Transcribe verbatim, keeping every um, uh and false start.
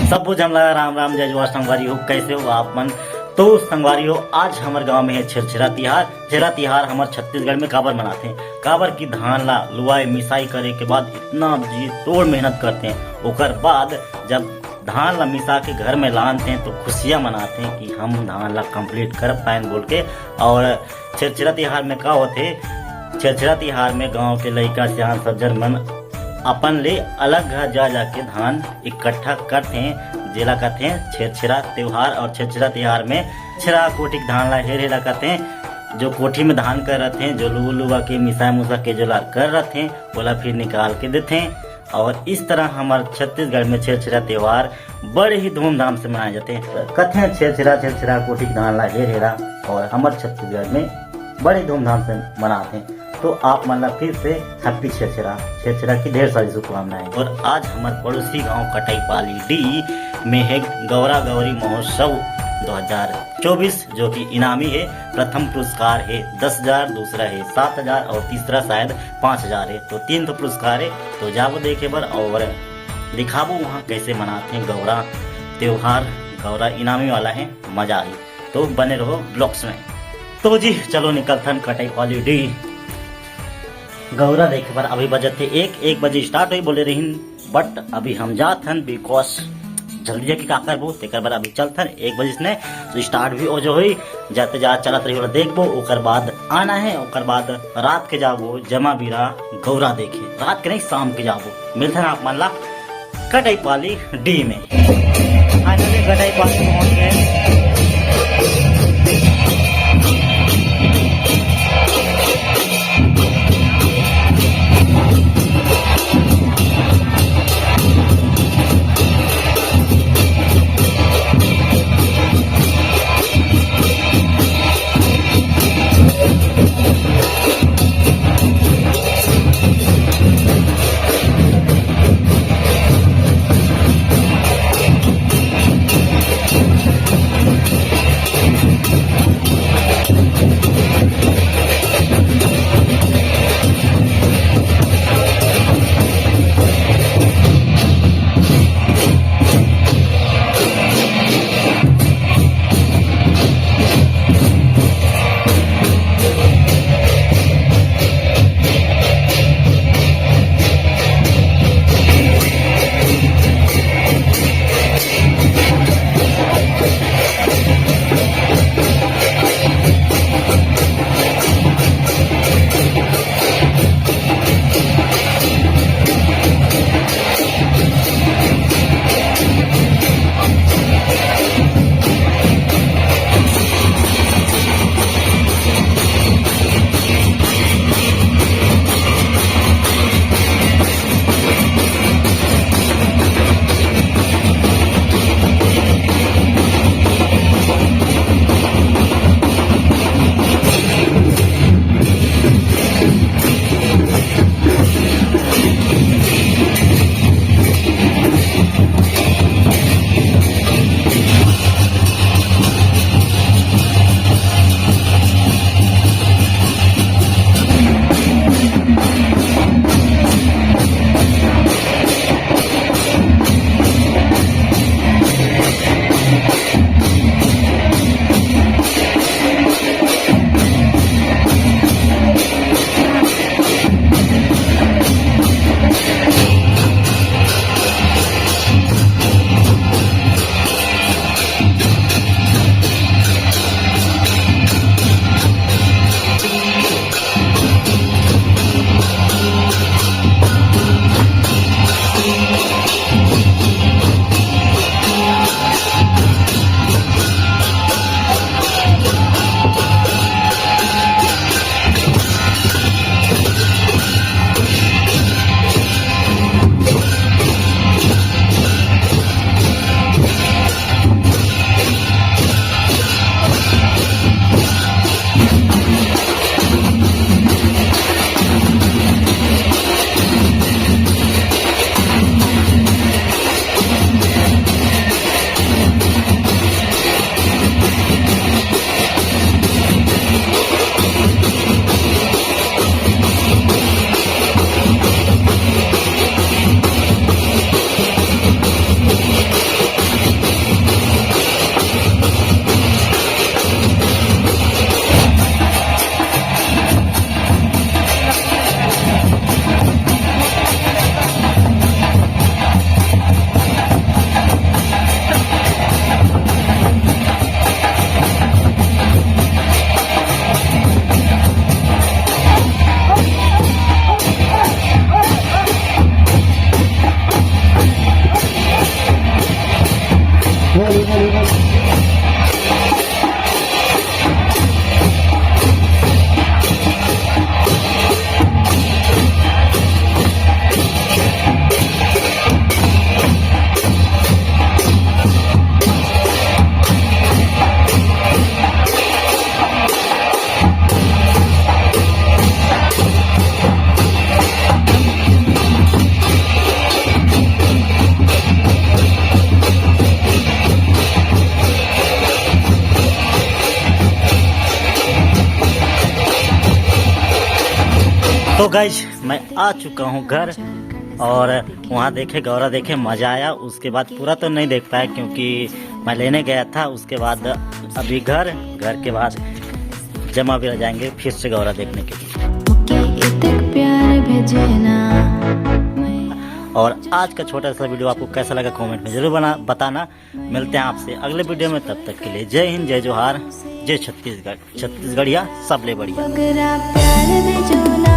सबो झन ला राम राम, जय जोहार संगवारी हो, कैसे हो आप मन? तो संगवारी हो, आज हमर गांव में है छेरछेरा तिहार। छेरछेरा तिहार हमर छत्तीसगढ़ में काबर मनाथे? काबर कि धान ला लुवाई मिसाई करे के बाद इतना जी तोड़ मेहनत करथे, ओकर बाद जब धान ला मिसा के घर में लानथे तो खुशियां मनाथे कि हम धान ला complete कर पाएन बोल के। और छेरछेरा तिहार में का होथे? छेरछेरा तिहार में गांव के लइका सियान सज्जन मन अपन ले अलग घर जा जाके धान इकट्ठा करथे, जेला कथे छेरछेरा त्योहार। और छेरछेरा त्योहार में छेरा कोठी के धान ला हेर हेरा कथे। जो कोठी में धान कर रथे, जो लुवा लुवा के मिसा मुसा के जो ला कर रथे, ओला फिर निकाल के देथे। और इस तरह हमर छत्तीसगढ़ में छेरछेरा त्योहार बड़े ही धूमधाम से मनाए जाथे। कथे छेरछेरा छेरछेरा कोठी के धान ला हेर हेरा, और हमर छत्तीसगढ़ में बड़े धूमधाम से मनाथे। तो आप मन ला फिर से happy छेरछेरा, छेरछेरा की ढेर सारी शुभकामनाएं। और आज हमर पड़ोसी गांव कटाईपाली डी में है गौरा गौरी महोत्सव दो हज़ार चौबीस, जो कि इनामी है। प्रथम पुरस्कार है दस हजार, दूसरा है सात हजार और तीसरा शायद पाँच हजार है। तो तीन तो पुरस्कार है, तो जाबो देखे बर और दिखाबो वहाँ कैसे मनाते हैं गौरा त्योहार। गौरा इनामी वाला है, मजा आही। तो बने रहो vlogs में। तो जी चलो निकलथन कटाईपाली डी गौरा देखे बर। अभी बजत हे एक, एक बजे start होई बोले रहिन, but अभी हम जात हन because जल्दी जाके का करबो, तेकर बर अभी चलथन एक बजे से। तो start भी हो जो होई, जाते जा चलत रही ओला देखबो, ओकर बाद आना है, ओकर बाद रात के जाबो जमा बीरा गौरा देखे। रात के नहीं, शाम के जाबो। मिलथन आप मन ला कटाईपाली डी में। Finally कटाईपाली पहुंच गए। गाइस, मैं आ चुका हूँ घर और वहाँ देखे, गौरा देखे, मजा आया। उसके बाद पूरा तो नहीं देख पाया क्योंकि मैं लेने गया था। उसके बाद अभी घर, घर के बाद जमा भी आ जाएंगे फिर से गौरा देखने के लिए। के इतक प्यार भेजे ना। और आज का छोटा सा वीडियो आपको कैसा लगा, कमेंट में जरूर बना बताना। मिलते हैं आपसे अगले वीडियो में, तब तक के लिए जय हिंद, जय जोहार, जय छत्तीसगढ़। छत्तीसगढ़िया सबले बढ़िया। बगरा प्यार भेजो ना।